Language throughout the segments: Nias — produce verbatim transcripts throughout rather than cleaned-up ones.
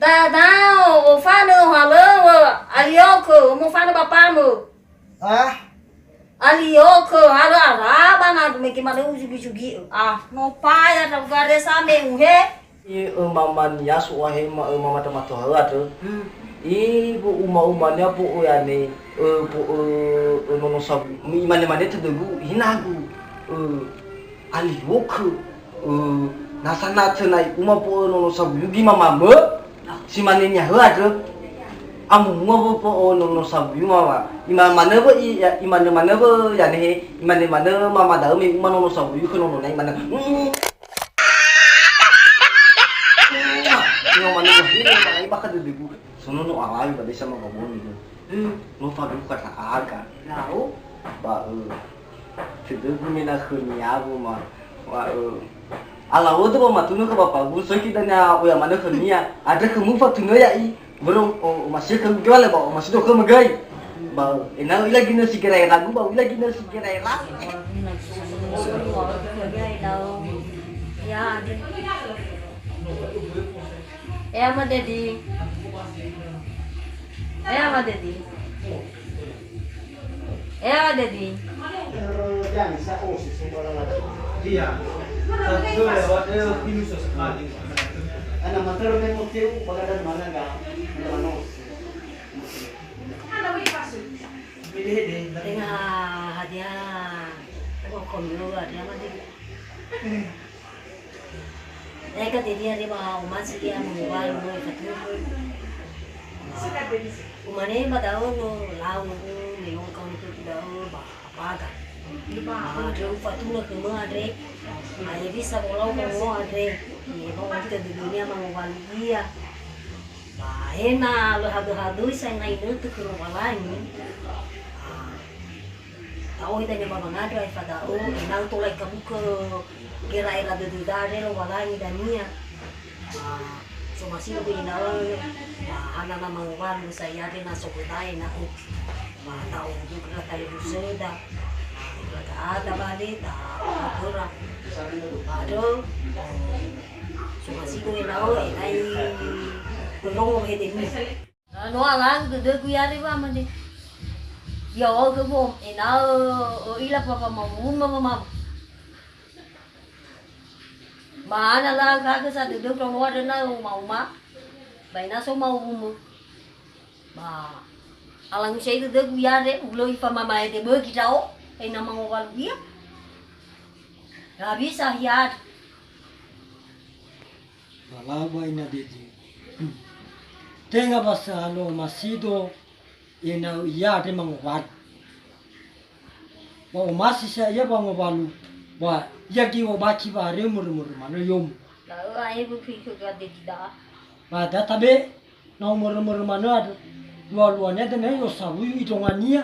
Dadao, ofanö halöŵö, aliokö, mofanö bapamö. Ah? Aliokö, halö araba na mege manö uzugi-zugi'ö. Ah, no paya ndra'ugare sa me uhe. I, ö, mamania so'ahe ma, ö, mamata-matohö andrö. Hmm. I, bo uma-umania bo'o yane, ö, bo'o, ö, nono sabu. Imane-mane tödögu, hinagu, ö, aliokö, ö, nasa na tönai uma bo'o nono sabu yugi mamamö, si mane niahö andrö. Amumua wö bo'o nono sabu yu mama. Imane-mane wö i, ya, imane-mane wö yanehe, imane-mane mama da'ö me uma nono sabu yu khö nono nai imane. Mm. Io mane wahine ba ai bakha dödögu. Sono no alawi ba desa Magaboni. Hmm, no faduka ta'aga. Lau. Ba, ö, tödögu me na khönia gu ma, wa, ö, alawo dö ba matunö khö bapagu, soi ki dania oya manö khönia. Andrö khömu fatunö ya'i. Börö o, omasi'ö khögu göi le ba omasido khömö göi. Ba, ö, ena'ö ilagi nö si gera-eragu, ba ilagi nö si gera-eragu. Ya, Ade. Eh, Ama Dedi. Eh, Ama Dedi. Eh, Ama Dedi. Iya. Satu lewat, eh, pinus sekali. Ana matero me moteu bagadan mana enggak? Mana manos? Tenga hadia, oh, komiu hadia, Ama Dedi. Eka tedia re ba omasi ia mangowalu no fatunö. Umane ba da'ö no lau no me no kau no da'ö ba baga. Ba da'ö fatunö khömö andre. Ae bisa olau khömö andre. Me no tödödönia mangowalu ia. Ba he na lö hadö-hadöi sa ena'ö inötö khö Lowalangi. Ah, ta'ohe dania ba wangandrö aefa da'ö, ena'ö tola ikabukö gera-era dödöda andre Lowalangi dania. Ah, somasi lö ena'ö, ah, hana na mangowalu sa ia andre na sogötae ena'ö. Ba ta'ohe dödö gera talifusöda. Ba ga'ada bale, ta khöra. Ba dö, somasi lö ena'ö, ena'ö irongo hedemi. No alagu dödögu yare wamane. Ya, o, khögu, ena'ö ö'ila papa mawuma wamama. Ma'ana la gaga sa dödögu raonoa döna uma-uma. Ba ena so mawuma. Ba alagu sai dödögu yare ulö ifamamae de bögi da'o, ena mangowalu ia. Ya bisa hiat. Ba lau ba ina Dedi. Tenga ba sahalo masido ena'ö ia andre mangowalu. Ba omasi sa ia ba ngowalu, ba ia gi wobaki ba are mörö-mörö manö yomo. La'ö ae wökhi khö ga Dedi da'a. Ba da tabe, na mörö-mörö manö andrö, lua-luania dania i'osawuyu idongania.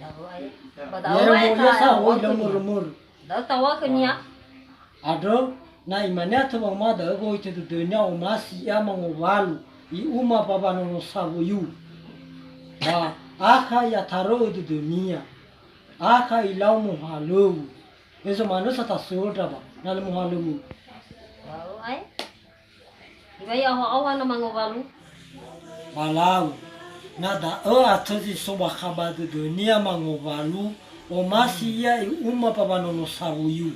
La'ö ae. Ba da'ö ae ta-, sa woi lö mörö-mörö. Da'ö taŵa'ö khönia. Andrö, na imane atö wanguma da'ö woi tödödönia omasi ia mangowalu, i'uma ba wanono sawuyu. Ba akha i'atarö'ö dödönia, akha ilau mohalöŵö. Ezo manö sa tasöndra ba, na lö mohalöŵö. Lau ae. Iŵa'ö aoha-aoha na mangowalu. Ba lau, na da'ö atö zi so bakha ba dödönia mangowalu, omasi ia i'uma ba wanono sawuyu.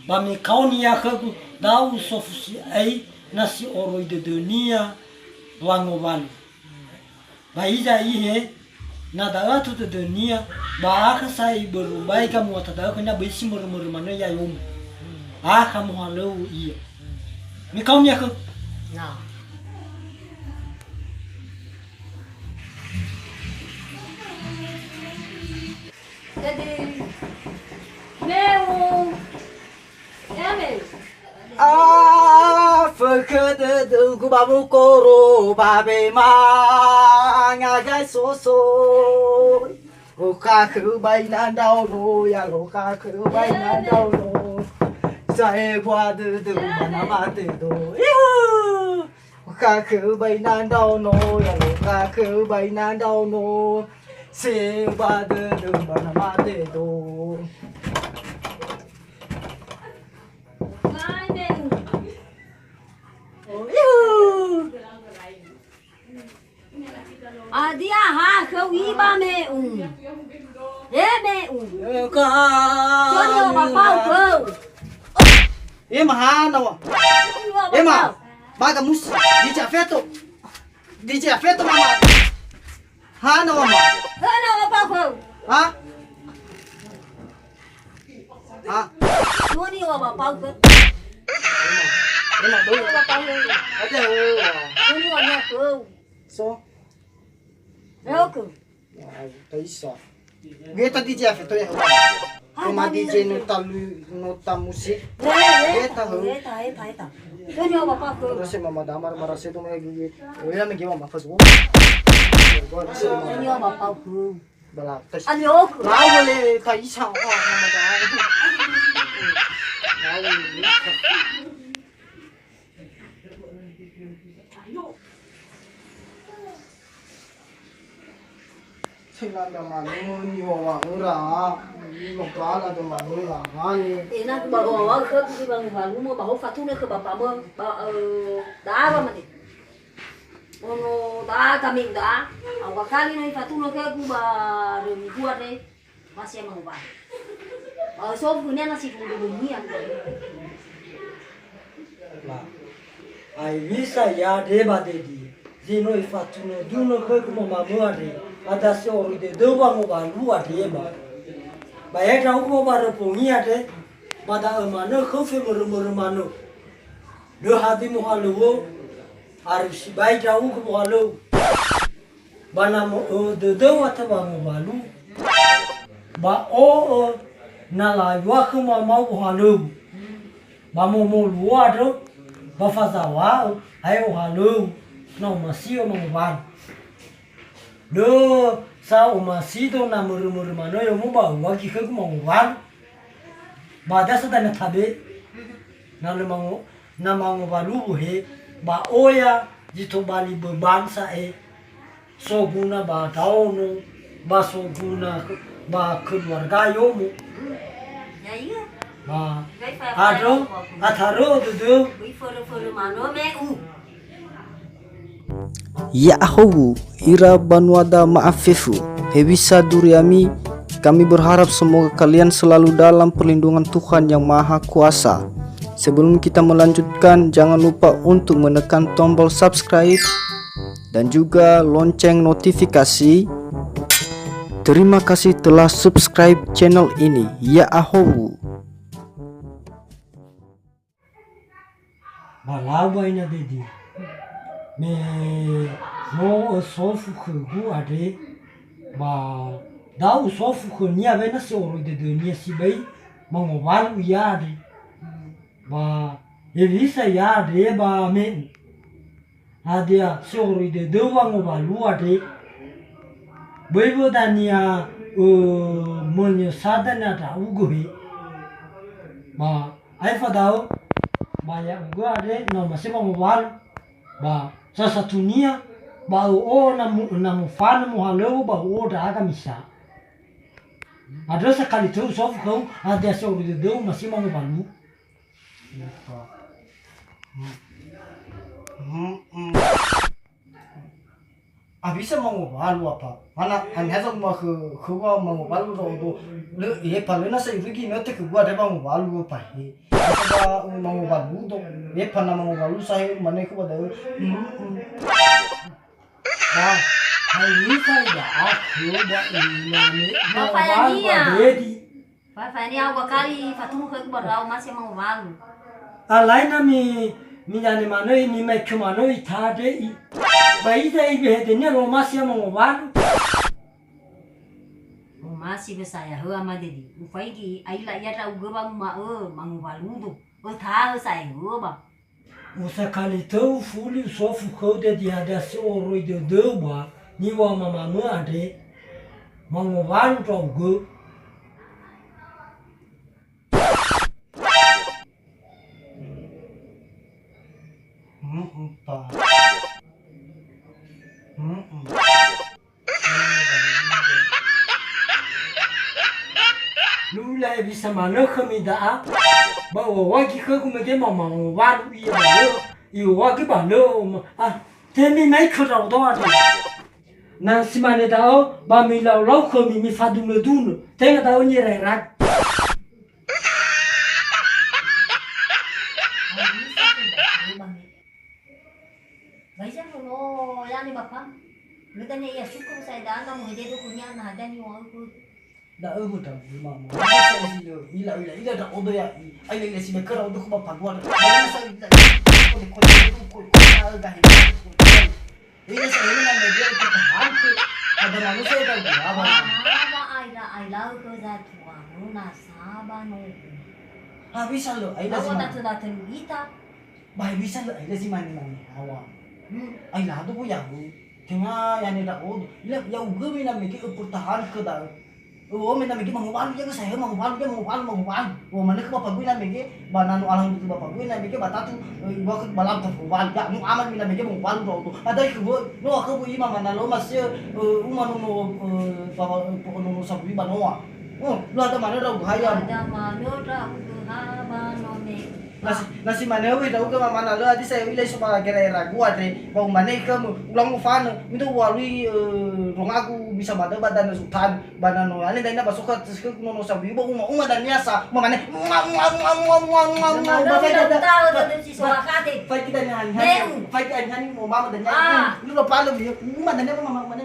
Ba mikaoni ia khögu, da'ö usofu si'ai na si oroi dödönia wangowalu. Ba hiza ihe, na da'ö atö dödönia, ba akha sa ibörö bai gamuata da'ö khönia böi si mörö-mörö manö ia yomo. Akha mohalöŵö ia. Mikaoni ia khö. Na. Jadi, meu. Amen. Afökhö dödögu ba wukoro ba wemanga gae sosoi. Lokha khö ba ina ndraono, ya lokha khö ba ina ndraono. Sa'ebua dödögu ba na mate do. Ihu! Lokha khö ba ina ndraono, ya lokha khö ba ina ndraono. Sa'ebua dödögu ba na mate do. Ihu! Ba me'u. He me'u. Eh, ka. Toni wa ba pau khöu. Eh, mahana wa. Toni wa ba pau. Eh, ma. Baga musi. Di Jafeto. Di Jafeto, mama. Hana wa, ma. Hana wa ba pau khöu. Ha? Ha? Toni wa ba pau khöu. Eh, ma. Toni wa ba pau khöu. Ada, oh. Toni wa nia khöu. So. Reo khöu. Taisa. Geta D J F to ya. Cuma D J nota lu-, nota musik. Geta, geta, geta, geta. Toni wa ba pau khöu. Terus sama damar marase to mai gigi. Oh ya, mege mama pas. Toni wa ba pau khöu. Bala, tes. Alio khöu. Lau le taisa. Oh, mama da. Lau le. Tenga da manö ni wawa ura. Ni lokala da manö la hani. Ena ba wawa khöu di ba nguhalumo ba ho fatunö khö bapamö ba, eh, da'a mane. Ono da'a kami da'a. Au bakali no ifatunö khögu ba römi dua de. Masih mau ba. Ba so gune na si dulu dunia. Ba, ai wisa ya de ba dedi. Zi no ifatunö dunö khögu mamamö andre, ada si oroi dödöu wangowalu andre ba. Ba ya ndra'ugö ba röpongi andre, ba da'ö manö khöu femörö-mörö manö. Lö hadi mohalöŵö, arö sibai ndra'ugö mohalöŵö. Ba na mö'ö dödöu ata wangowalu, ba o'ö na layua khöu mamao wohalöŵö. Ba momoluo andrö, ba fazaŵa'ö, ae ohalöu, na omasi'ö mangowalu. Lö sa omasido na mörö-mörö manö yomo ba uwagi khögu mangowalu. Ba dasa dana tabe, na lö mango-, na mangowalu he, ba oya zi tobali beban sa'e. Soguna ba daono, ba soguna ba keluarga yomo. Ya, iya. Ba, andrö, atarö dödö. Böi fölö-fölö manö me'u. Ya'ahowu, ira banuada ma'afefu. Hewisa duriami, kami berharap semoga kalian selalu dalam perlindungan Tuhan Yang Maha Kuasa. Sebelum kita melanjutkan, jangan lupa untuk menekan tombol subscribe dan juga lonceng notifikasi. Terima kasih telah subscribe channel ini. Ya'ahowu. Ba lau ba ina dedi. Me no ösofu khögu andre, ba da'ö usofu khönia wena si oroi dödönia sibai mangowalu ia andre. Ba hewisa ia andre ba me'u. Hadia si oroi dödöu wangowalu andre? Böi wö dania, ö, mönyösa dania ndra'ugö he. Ba aefa da'ö, ba ya'ugö andre na omasi mangowalu. Ba sasatunia, ba ö'o na mu-, na mofanö mohalöŵö ba ö'o ndra'aga misa. Andrö sakali tö usofu khöu, hadia si oroi dödöu omasi mangowalu? Hewisa mangowalu apa? Mana haniha zoguna khö-, khöua mangowalu ndra'odo. Lö, efa lö nasa irugi inötö khögua andre mangowalu apa he. Ba mangowalu do. Efa na mangowalu sahe mane khöu ba da'ö. Ba, hewisa ida'a khöu ba imane. Ba fayania. Mangowalu ba dedi. Fa-, fayania au bakali fatunö khögu ba ndra'o omasi mangowalu. Alai na mi, mi dane manö, mi mai khö manö itadre i. Ba ida ibehe dania lö omasi ia mangowalu. Omasi wö sa'ae hö ama dedi. Ufaigi aila ia ndra'ugö wanguma'ö mangowalu do. Ötahö sa'ae hö ba. Usakali tö ufuli usofu khöu dedi hadia si oroi dödöu ba niŵa'ö mamamö andre, mangowalu ndra'ugö. Heeh, pa. Heeh. Lö u'ila hewisa manö khömi da'a, ba u'owagi khögu mege ma mangowalu ia ba lö, i'owagi ba lö, ma-, ah, te mi mai khö ndra'odo andre. Na si mane da'ö, ba milau-lau khömi mifadunö-dunö. Tenga da'ö nirerag. Ba hiza nono yani bapa. Lö dania ia suku sa eda ana mo hede do kunia na hadani wa aku. Da'ö mö da'ö, Mama. Ila, ila, ila, ila, ndra'odo ya'i. Ai, ila, ila, si bekera odo khö ba padua. Ila, ila, ila, ila, kode, kode, kode, kode, kode, kode, kode. Ila, sa, ila, na mege pertahanke. Ada manusia yang tahu apa. Apa ai la, ai lau ke zatuanu na saba no. Ha, bisa lo, ai la. Lawa sima. Datang-datang kita. Ba he bisa lö aila zi mane-mane hawa. Hmm. Aila do bu yahu. Tenga yane ndra'odo. Ila, ya'ugö me na mege öpertahanke da'ö. Öwo me na mege mangowalu, ya gesahe mangowalu, ya mangowalu, mangowalu. Wo manö khö bapa gui na mege, ba na no alhamdulillah bapa gui na mege, ba tatu, eh, iwa khö ba lam ta mangowalu. Ya, no aman me na mege mangowalu ndra'odo. Padahal khö böi, no khö böi ima mana lo mas, eh, uma nono, eh, ba, eh, po nono sabui ba noa. Oh, lo ada manö ndra'ugö ha ya. Ada manö ndra'ugö ha ba no me. Na si, na si mane wi ndra'ugö mamana lö adi sa u'ila iso ba gera eragu andre, ba umane khömö, ulango fanö, mindo uwalui, eh, rongagu bisa ba da'ö ba danö Sultan, ba na no ane daina ba soka teskö nono sawi, ba uma, uma dania sa, mamane, mua, mua, mua, mua, mua, mua, mua, ba fai dada, ba, ba, fai kita nyanyi, fai kita nyanyi, mau mama dania, ah, lu lo palo, uma dania, mama, mama, mama.